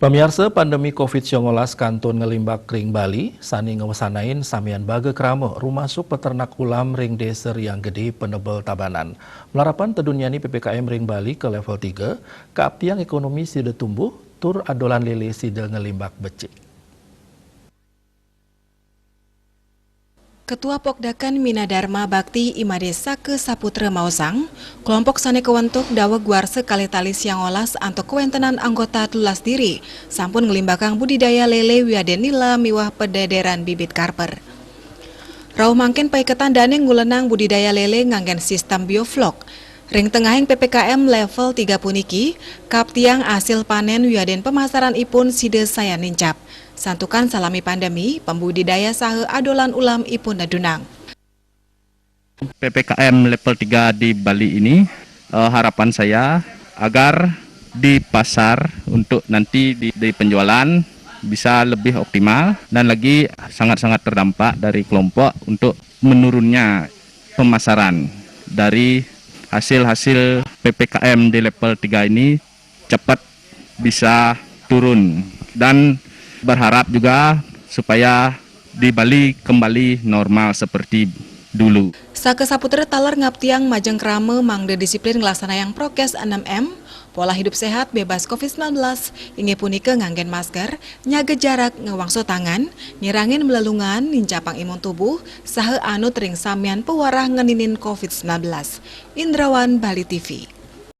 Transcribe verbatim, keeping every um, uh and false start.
Pamiarsa, pandemi covid sangalas kantun nglimbak ring Bali, sane ngwasanain samian baga krama, rumasuk peternak ulam ring Desa Riang Gede, Penebel, Tabanan. Malarapan tedun nyane P P K M ring Bali ke level tiga, kaaptiang ekonomi sida tumbuh, tur adolan lele sida nglimbak becik. Ketua Pokdakan Mina Dharma Bakti Imade Saka Saputra maosang, kelompok sane kawentuk daweg warsa kalih tali sangalas antuk kawentenan anggota telulas diri sampun nglimbakang budidaya lele wiadin nila miwah pedederan bibit karper. Rauh mangkin paiketan dane ngulenang budidaya lele nganggen sistem bioflok. Ring tengahing P P K M level tiga puniki, kaaptiang asil panen wiadin pemasaran ipun sida sayan nincap. Santukan salami pandemi, pambudidaya saha adolan ulam ipun nedunang. P P K M level tiga di Bali ini, eh, harapan saya agar di pasar untuk nanti di, di penjualan bisa lebih optimal dan lagi sangat-sangat terdampak dari kelompok untuk menurunnya pemasaran dari hasil-hasil P P K M di level tiga ini cepat bisa turun dan berharap juga supaya di Bali kembali normal seperti dulu. Saka Saputra taler ngaptiang majeng krama mangda disiplin nglaksanayang prokes enam M, pola hidup sehat bebas covid sembilan belas, inggih punika nganggen masker, nyaga jarak, ngwangsuh tangan, nyerangin melelungan, nincapang imun tubuh, saha anut ring samian pawarah ngeninin covid sembilan belas. Indrawan, Bali T V.